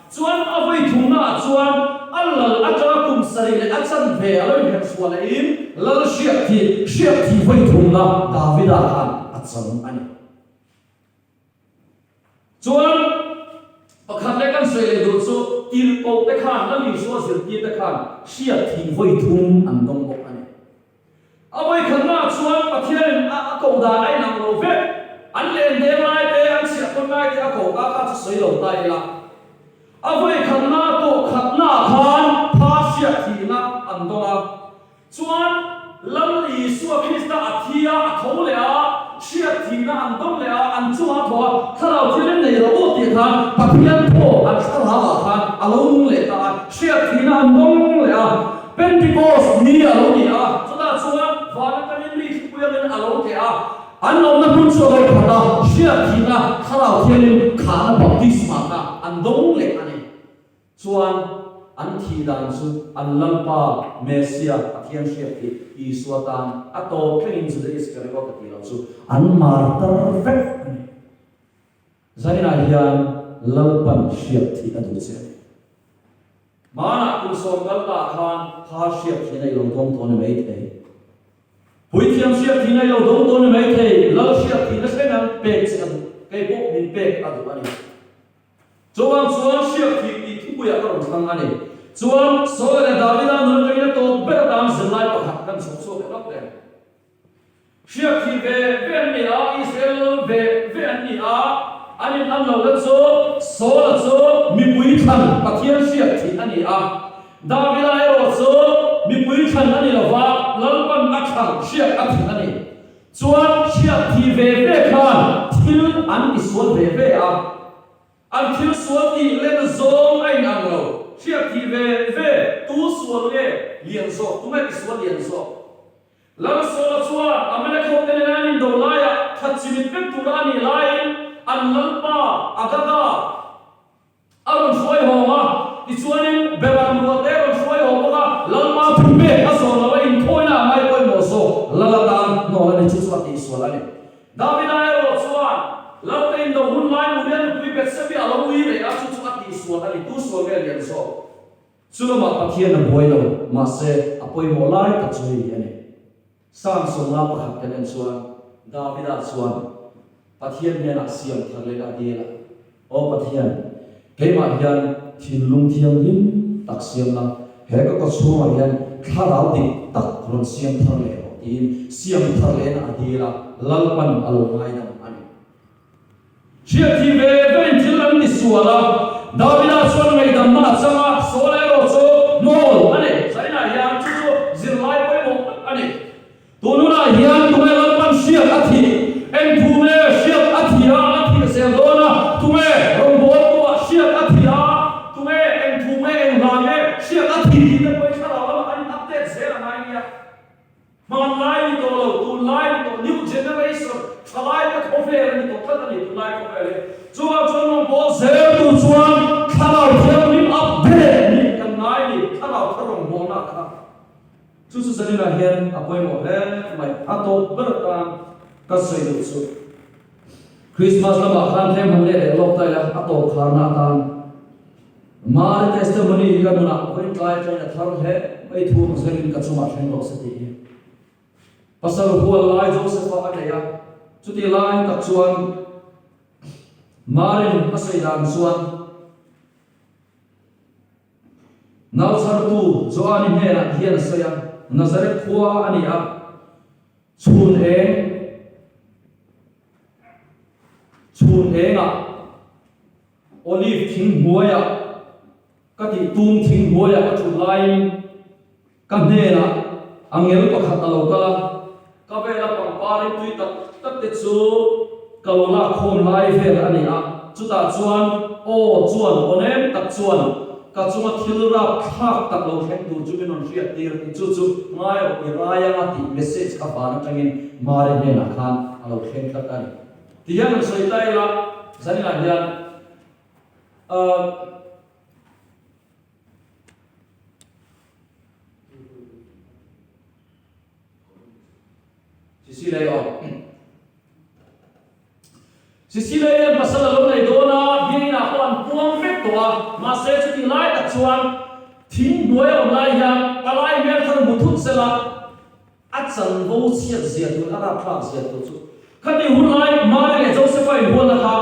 [SPEAKER 1] Chuan a vawi thumnaah chuan a lal atanga kum sarih leh a chanve a lo inherh chhuah lehin lal hriat thih hriat thih vawi thumna Davida khan a chang a ni. Chuan pakhat leh kan sawi leh duh chu tirhkoh te khan Lal Isua zirtir te khan hriat thih vawi thum an dawng bawk a ni. A vawi khatnaah chuan Pathianin a a koh dan a inang lo vek. An len deng lai te, an chhiah tawn lai te a koh ta kha chu sawi lo ta ila. A vawi khatna koh khatnaah khan pha hriat thihna an dawng a. Chuan Lal Isua Krista a thi a, a tho leh a, hriat thihna an dawng leh a, an chungah a thaw a, Thlarau Thianghlim nei lo aw tih khan Pathian thaw an thlarauah khan a lo nung leh ta a, hriat thihna an dawng leh a, Pentecost ni a lo ni a, chutah chuan van atangin mi thlipui angin a lo tleh a, an awmna hmun chu a lo khat a, hriat thihna Thlarau Thianghlim khahna baptisma kha an dawng leh a ni. Chuan an thih dan chu an Lalpa, Messia, Pathian hriat hi Isua tan a tawp thlengin Juda Iskariot a tih loh chu an martar vek a ni. Zaninah hian Lalpan hriat thih a duh che a ni. Hmanah kum sawm kal ta khan kha hriat thihna i lo dawng tawh a ni maithei. Puithiam hriat thihna i lo dawng tawh a ni maithei. Lal hriat thihna thleng an pek che a duh. Kei pawh min pek a duh a ni. Chuvang chuan hriak thih tih thupuiah ka rawn thlang a ni. Chuan Saul leh Davida nun atangin a tawp ber atan zirlai pakhat kan chhawp chhuak leh lawk em? Hriak thih ve ve an ni a, Israel ve ve an ni a, an in an lohna chu Saul-a chu mipui thlan Pathian hriak thih a ni a, Davida erawh chu mipui thlan a ni lova, Lalpan a thlan hriak a thih a ni. Chuan hriat thih ve ve khan thil an ti sual ve ve a, an thil sual tih len zawng a inang lo. Hriat thih ve ve tu sual nge lian zawk, tunge ti sual lian zawk? Lalsawla chuan Amalek hote nena an indo laiah that chimit vek tura a nih laiin an lalpa Agaga, A rawn hruai hawng a, tichuanin Beram rualte a rawn hruai haw bawk a, Lalpa thu pek a zawh lo a, inthawina a ngai pawimawh zawk, Lal atan hnawl a ni, chu chu a tihsual a ni. Davida erawh chuan Lalte indo hun lai Uriah nupui Bethsebi a lo ui reh a, chu chu a tihsual a ni, tu sual nge lian zawk? Chu lamah Pathian a buai lo, mahse a pawimawh lai tak chu hei hi a ni. Psalm 51 kan en chuan Davida chuan Pathian hnenah siam thar leh a dil a, Aw Pathian, keimah hian thinlung thianghlim tak siam la, he ka kawchhungah hian thlarau dik tak rawn siam thar leh rawh tiin siam thar lehna a dil a, Lalpan a lo ngaidam a ni. Hriatthih ve vein thil an ti sual a, Davida chuan ngaihdamna a chang a, Saul erawh chu hnawl a ni. Zainah hian chu chu zirlai pawimawh tak a ni. Tun hunah hian tunge Lalpan hriat a thih? Eng thu nge hriat a thih a, a thih zel dawn a? Tunge rawngbawltuah hriat a thih a? Tunge eng thu nge eng hla nge hriat a thih tih te pawhin thlarau lamah an in update zel a ngai nia. Hmanlai ni tawh lo, tunlai ni tawh, new generation, thalaite khawvel a ni tawh tlat a ni tunlai khawvel hi. Chuvang chuan rawngbâwl zel tur chuan thlarau thianghlim update nih kan ngai ni, thlarau kha rawngbâwlna kha. Chu chu zaninah hian a pawimawh hle mai. A tawp ber atan ka sawi duh chu Christmas lamah khan tlem han leh leh lawk ta ila, a tawp kharna atan. Mari testimony hi ka nunah vawiin tlai atangin a thar hle mai thu ang zelin ka chungah thleng rawh se tih hi. Pasal hual lai Joseph-a a nei a, chutih laiin tak chuan Marin a sawi dan chuan Nauchhartu Joani hnenah hian a sawi a, Nazareth khua a ni a, chhun eng chhun engah Olive thing hnuaiah ka tih tum thing hnuaiah ka thut laiin ka hnenah angel pakhat a lo kal a, ka vela pangpar in tui tak tak te chu ka lo lak khawm lai vel a ni a, chutah chuan aw chuan aw nem tak chuan ka chunga thil rap thlak tak lo thleng tur chu min rawn hriat tir a ti, chu chu ngai rawh i rai anga tih message kha van atangin Mari hnenah khan a lo thleng tlat a ni. Ti hian han sawi ta ila, zaninah hian ahh. Sicilei aw. Sicilei hian pasal a lo nei dawn a, biakinah pawh an puang vek tawh a, mahse chutih lai tak chuan thing hnuai a awm lai hian palai hmel thar hmu thut sela, A chanvo chhiat zia tur, a rapthlak zia tur chu khati hun lai Mary leh Joseph-a inhualna kha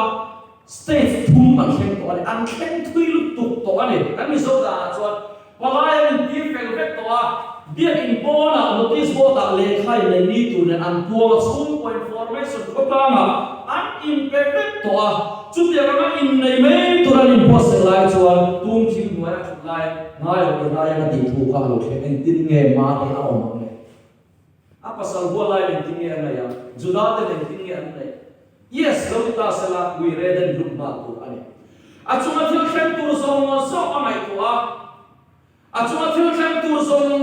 [SPEAKER 1] stage thum an thleng tawh a ni. An thleng thui lutuk tawh a ni. Kan Mizo danah chuan palai an intir fel vek tawh a, biakin pawnah notice board-ah lehkha inneih ni tur nen an puang a, chhungkaw information khawtlangah an inpe vek tawh a. Chutiang anga innei mai tur an inbuatsaih lai chuan tum thil hnuaia thut lai Ngai lo i rai anga tih thu kha a lo thleng engtin nge Mari a awm ang le? A pasal hual laiin engtin nge a ngaih a? Juda ten engtin nge an neih? Yes, lo ti ta sela ui re den hlum nghal tur a ni. A chunga thil thleng tur zawng zawng a ngaihtuah a, a chunga thil thleng tur zawng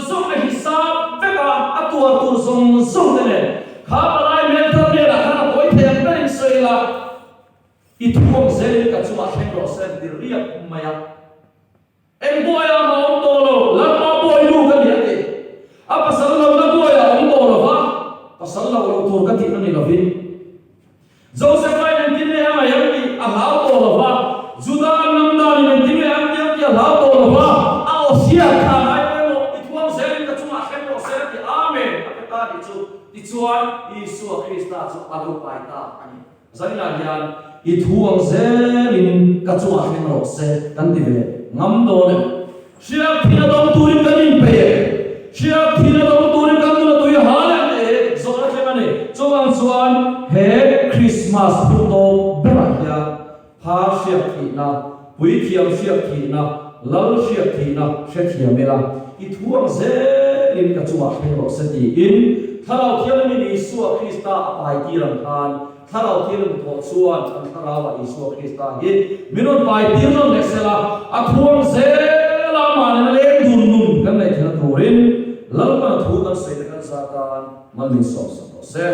[SPEAKER 1] zawng a hisap vek a, a tuar tur zawng zawng te nen kha palai hmel thar hnenah khan a tawi thei ang berin sawi ila, I thuam zelin ka chungah thleng rawh se an ti riak mai a. Eng buaiah mah awm tawh lo, Lalpa buai nu ka ni a ti. A pasal lohna buaiah awm tawh lo va, pasal loh loh tur ka tihna ni lovin. Joseph aiin engtin nge a ngaih ang tih a hlau tawh lo va, Juda an lam danin engtin nge an ti ang tih a hlau tawh lo va, a aw hriat kha a ngai pawimawh, I thuam zelin ka chungah thleng rawh se a ti. Amen a pe ta tih chu. Tichuan, Isua Krista chu a lo pai ta a ni. Zainah hian i thu ang zelin ka chungah thleng rawh se kan ti ve ngam dawn em? Hriak thina dawng turin kan inpeih em? Hriak thina dawng turin kan nuna tui hal em tih hi zawhna thleng a ni. Chuvang chuan he Krismas hun tawp berah hian Phar hriak thihna, puithiam hriak thihna, lal hriak thihna hrethiam ila, i thu ang zelin ka chungah thleng rawh se tiin Thlarau Thianghlimin Isua Krista a pai tir ang khan Thlarau Thianghlim thawh chuan kan Thlarauah Isua Krista hi min rawn pai tir nawn leh sela, a thu ang zela amah nena leng dun nun kan neih theihna turin Lalpana thu kan sawi te kan zat tan mal min sawmsak rawh se.